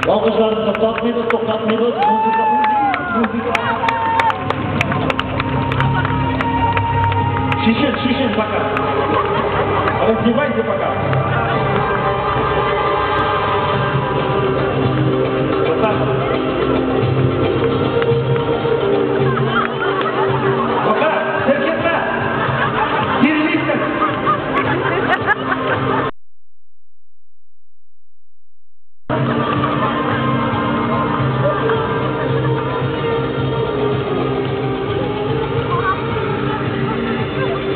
Алкышларны туктатмыйбыз, туктатмыйбыз. Музыка, музыка. Чишен, чишен пока. Раздевайся пока. Вот так. Пока, селкетмә. Тирлисең.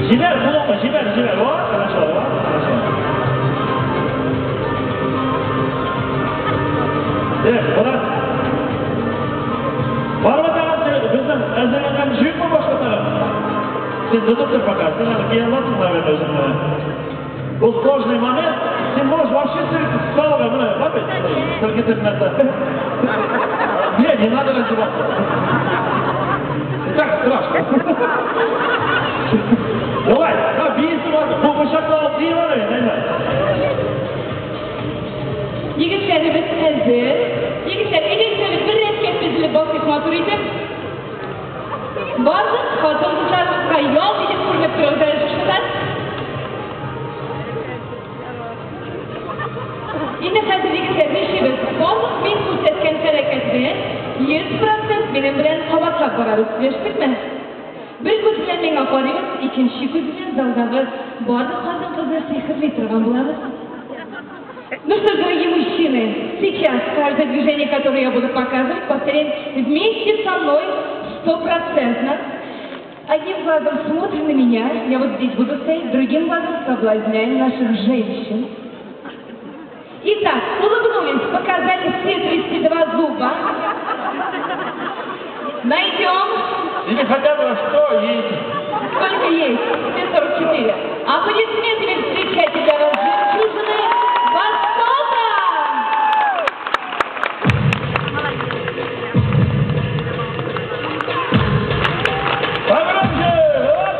Җибәр, кулыңны, җибәр, җибәр. Вот, хорошо, вот, хорошо. Так, Булат. Бармы тагын безнең әзерләнгән җыенмы башка тагын? Син тотып тор пока, син әле кия алмассың, наверное, үзеңне. Был сложный момент, син можешь вообще селкетеп менә, бар бит, селкетеп нәрсә. Не, не надо раздеваться. И так страшно. Давай, да, биисе бар, бу пычакны алып киеп ал әйдә. Егетләребез әзер. Егетләр, әйдәгез әле бер рәткә тезелеп басыйк матур итеп. Барлык хатын-кызларыбызга ялт итеп күренеп торыгыз әле шушында. Инде хәзер, егетләр, нишлибез? Барлык мин күрсәткән хәрәкәтне 100% минем белән кабатлап барабыз. Сөйләштекме? Бер күз белән миңа карыйбыз, икенче күз белән залдагы барлык хатын-кызны сихерли торган булабыз. Ну что ж, дорогие мужчины, сейчас каждое движение, которое я буду показывать, повторяем вместе со мной стопроцентно. Одним глазом смотрим на меня, я вот здесь буду стоять, другим глазом соблазняем наших женщин. Итак, улыбнулись, показали все 32 зуба. Найдем. Или хотя бы что есть. Сколько есть? Все 44. Аплодисментами встречайте для вас жемчужины Востока! Погромче! Вот!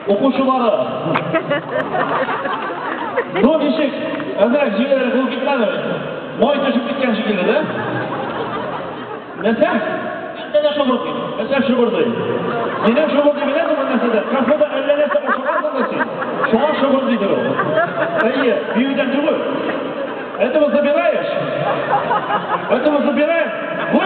Укучылары. Ну, ничек? Әзрәк җиңелрәк булып китмәде. Май төшеп киткән шикелле, да? Нәрсә? Әллә дә шыбырдый. Нәрсә шыбырдый? Синең шыбырдый беләсеңме нәрсәдә? Кафеда әллә нәрсә ашагансың да син. Шуңа шыбырдыйдыр ул. Әйе, биюдән түгел. Этого забираешь? Этого забираем. Вы